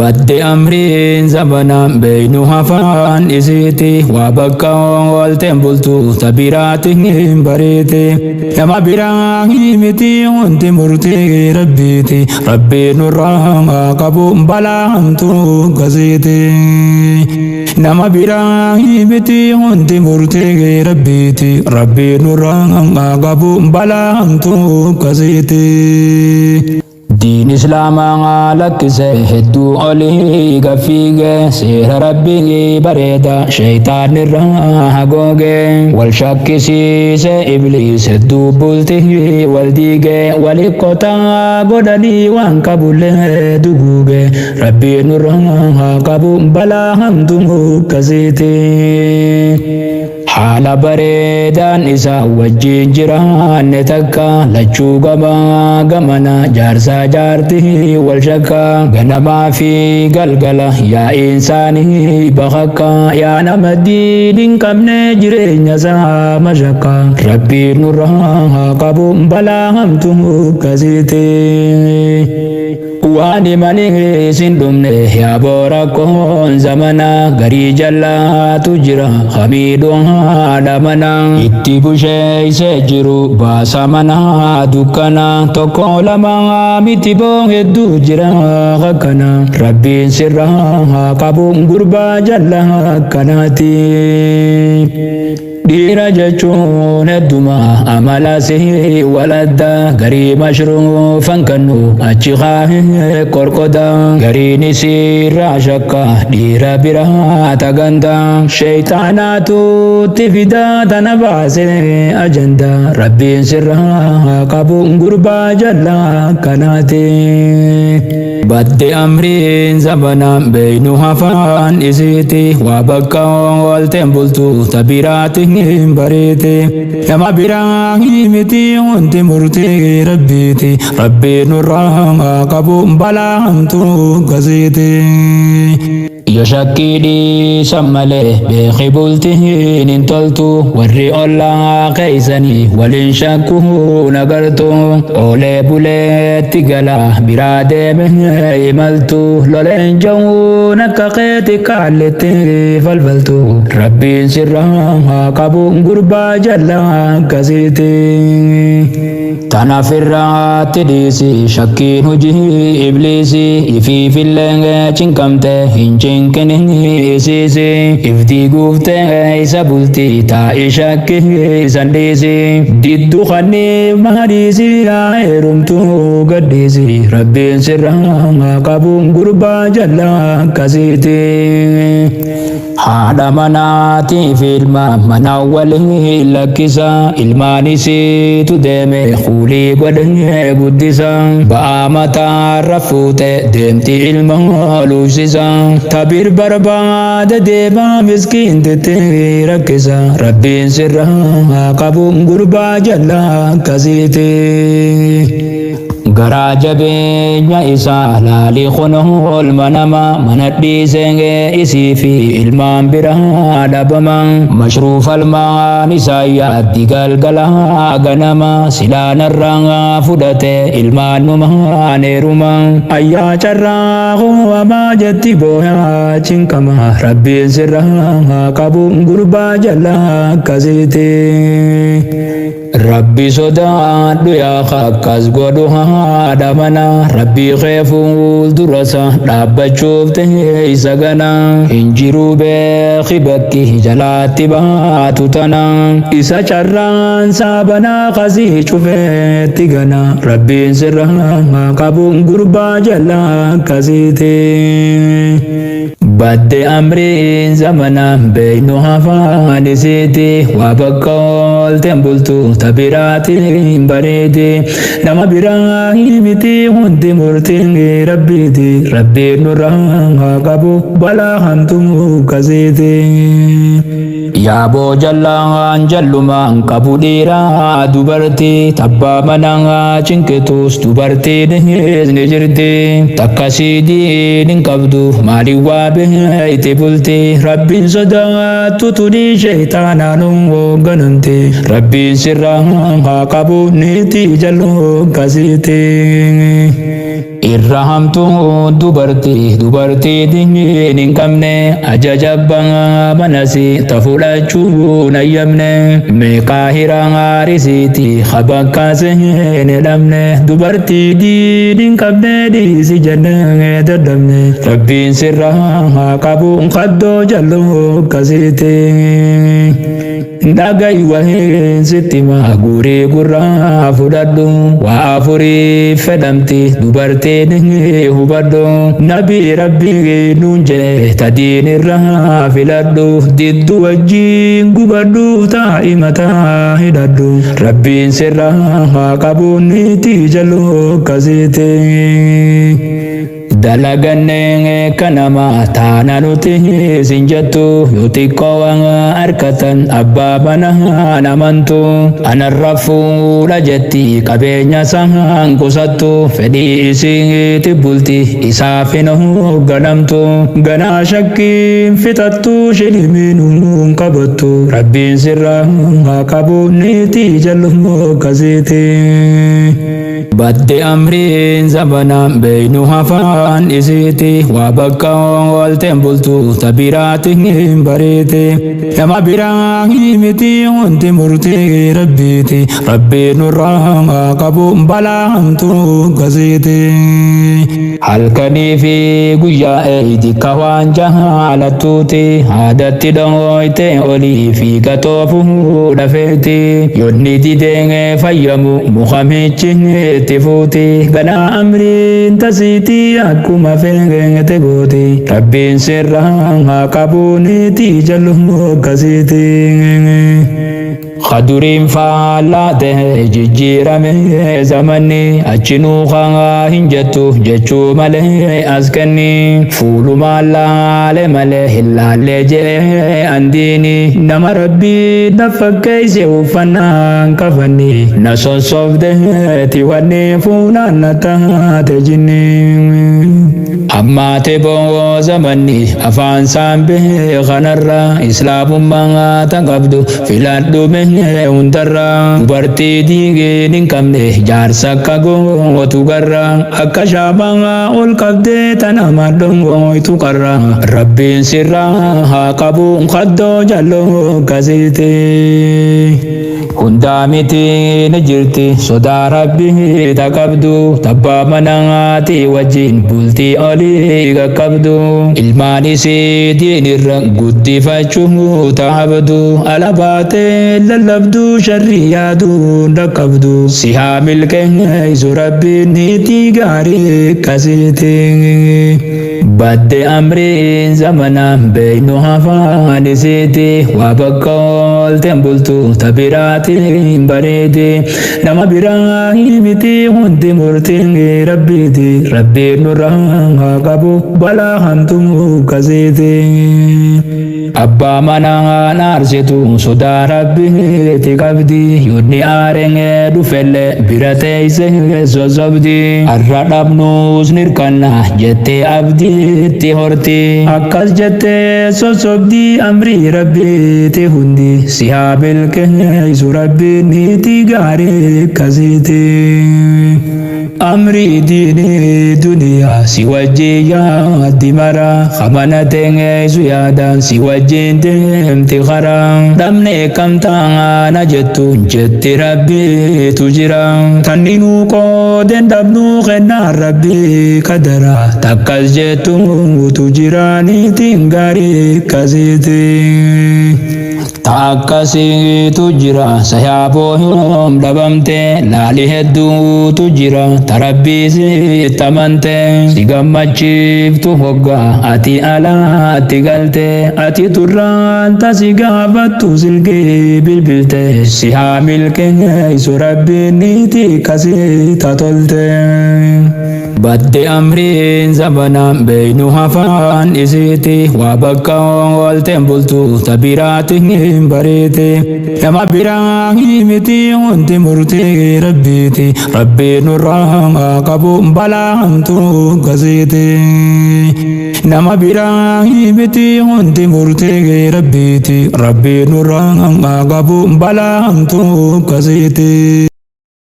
Badde amriin zabanaan beeynu hafaan isiiti waa bakka oolteen bultu tabiraati hin bareete nama biraa miti hundi murtii rabbiiti rabbii nurraa qabu balaa hamtuu gasiiti nama biraa miti hundi murtii rabbiiti rabbii nurraa qabu balaa hamtuu gasiiti. Diin islaamaa lakkise hedduu olii gaffiige seera rabbii bareeda sheeytaan irraa hagooge wal shakkisiise ibliis hedduu bultii wal diige wali qotaa godhanii waan qabullee duguuge rabbii nurraa qabu balaa hamtuu kasiiti. Haala bareedaan isa wajjin jiraanne takka lachuu gamaa gamana jaarsaa jaartii wal shakka ganamaa fi galgala yaa'iin isaanii bakakka yaa nama diin hin qabne jireenya isaa mashakka rabbiin nurraa qabu balaa hamtuu kasiiti. Waan himanii isin dhumne yaa boora koon zamana garii jallaatu jira hamiidhu haadha mana itti busheeyse jiru baasa mana dukkana tokko lama miti boo hedduu jira akkana rabbiin sirraa qabu gurbaa jalla akkanaati. Dhiira jechuun hedduma amala si waladda garii mashruufan kannu achi kaahee qorqoda gariin isiirraa shakka dhiira biraa taganda sheeyxaanaatu itti fida tana baase ajanda rabbiin sirraa qabu gurbaa jalla akkanaati. Badde amriin zabanaan beeynu hafaan isiiti waa bakka oolteen bultu tabiraati hin bareete nama biraa miti hundi murtii rabbiiti rabbii nurraa qabu balaa hamtuu gasiiti. Yoo shakkii dhiisan malee beeki bultiin hin toltu warri ollaa keeysanii waliin shakkuu nagartu oolee buleetti gala biraa deeme imaltu loleen ja'uun akka keeti kaalletti falfaltu rabbiin sirraa qabu gurbaa jalla akkasiiti. Tanaaf irratti dhiisi shakkiin hojii ibliisi ifiifillee cinqamte hin cinqin isiisi iftii guuftee isa bultii taa'i shakki isan dhiisi diddu kanniif maadhiisi yaa heerumtuu gadhiisi rabbiin sirraa qabu gurbaa jalla akkasiiti. Haadha manaatiif ilma mana waliin lakkisa ilmaan isiitu deeme kuulii godhee guddisa ba'aa mataarra fuute deemti ilma luusisa tabir barbaade deemaa miskiintitti rakkisa rabbiin sirraa qabu gurbaa jalla akkasiiti. Garaa jabeenya isaa laalii kunuun nama mana dhiisee isii fi ilmaan biraa dhabama mashruuf almaan isaa yaaddi galgala ganama silaanarraa fudhate ilmaan numaan heeruma ayyaa carraa ho'amaa jetti booyaa cinqama rabbiin sirraa qabu gurbaa jalla akkasiiti. Rabbi sodaadhu yaa akkas godhu haadha mana rabbii kee fuuldurasa dhaabbachuuf ta'e isa gana hin jiru beeki bakki jalaatti baatu tana isa carraan saabanaa kasii cufeetti gana rabbiin sirraa qabu gurbaa jala akkasiiti. Badde amriin zamana beeynu hafaan isiiti waa bakka oolteen bultu tabiraatiin bareedi nama biraa miti hundi murtiin rabbiiti rabbiin nurraa qabu balaa hamtuu kasiiti. Yaaboo jallaan jallumaan qabu dhiiraa dubartii tabbaa manaa cinqitus dubartiin ni jirti takkasii diin hin qabdu maaliin waa beeyti bulti rabbiin sodaattu tunii sheeyxaanaan hoogganamti rabbiin sirraa haa qabu niitii jalloo kasiiti. Irra hamtuu dubartii dubartii diin hin qabne ajaja abbaa manasi ta fudhachuu nayyamne meeqaa hiraarisiiti habakkaase hin dhabne dubartii diin hin qabne dhiisi jennee dadhabne rabbiin sirra haa qabu qaddoo jalluu akkasiiti. Dhaga'i waheen sitti maa guurii gurraa fudhadhu waa afurii fedhamti dubartiin hubadhu nabii rabbii nuun jedhe tadiin irraa filadhu diddu wajjiin gubadhu taa'i mataa hidhadhu rabbiin sirraa haa qabu niitii jalluu akkasiiti. Dalagannee kanama taana nuti sin jettu yoo xiqqoo waan harkatan abbaa manaa amantu anarra fuudha jetti qabeenya isaan qusattu fedhii isiiti bulti isaaf hin hoogganamtu ganaa shakkiin fixattu shilimiin qabattu rabbiin sirraa haa qabu niitii jalluu akkasiiti. Badde amriin zamanaan beeynu hafaan isiiti waa bakka oolteen bultu ta biraati hin bareete nama biraa miti wanti murtii rabbiiti rabbiin nurraa haa qabu balaa hamtuu akkasiiti. Halkanii fi guyyaa eeydi ka waan jaalattuuti haadatti dhooyte olii fi gatoofu dhafeeti yoonni didee fayyamu mukamichi itti fuuti ganaa amriin tasiiti akkuma feete gooti rabbiin sirraa haa qabu niitii jalluu akkasiiti. Kaduriin faallaa ta'e jijjiirame zamanni achinuu haa hin jettu jechuu malee as kenni fuulumaan laale malee hin laallee jee andiini nama rabbii na fakkeesse uffannaan kafanni na sossobdeeti wanni fuulaan na taate jinni. Ammaate boo zamanni afaan saan beekanarra islaamummaa tan qabdu filadhu mee hundarra dubartii diigeen hin qabne jaarsa akka gootu garra akka shaamaa ol qabdee tana madhooytu qarra rabbiin sirraa haa qabu qaddoo jalloo akkasiiti. Hundaa miti ni jirti sodaa rabbii ta qabdu tabbaa manaati wajjin bultii olii qaqqabdu ilmaan isii diinirra guddifachuu taabdu ala baatee lallabdu sharrii yaaduu dhaqqabdu si haa milkeessu rabbiin niitii gaarii akkasiiti. Badde amriin zamanaan beeynu hafaan isiiti waa bakka oolteen bultu ta biraatiin bareedi nama biraa miti hundi murtiin rabbiiti rabbiin nurraa haa qabu balaa hamtuu akkasiiti. Abbaa manaa aarsitu sodaa rabbiiti qabdi yoonni aareen dhufellee bira teessee sossobdi har'a dhabnuus nirkanna jettee abdiitti horti akkas jettee sossobdi amrii rabbiiti hundi si haa milkeessu rabbiin niitii gaarii akkasiiti. Amrii diinii duniyaa si wajjin yaaddi mara kamana teessu yaadaan si wajjin deemti karaa dhabne kam taana jettu jetti rabbiitu jira tanninuu qooden dhabnuu kennaan rabbii kadara takkas jettuutu jira niitiin gaarii akkasiiti. Ta akkasiitu jira sayaaboo yoom dhabamte laali hedduutu jira ta rabbii sitti amante si gammachiiftu hoggaa ati alaatti galte ati turraan tasi gaafattu silkii bilbilte si haa milkeessu rabbiin niitii akkasii ta tolte. Badde amriin zamanaan beeynu hafaan isiiti waa bakka oolteen bultu ta biraati hin bareete nama biraa miti wanti murtii rabbiiti rabbiin nurraa haa qabu balaa hamtuu akkasiiti. Nama biraa miti wanti murtii rabbiiti rabbiin nurraa haa qabu balaa hamtuu akkasiiti.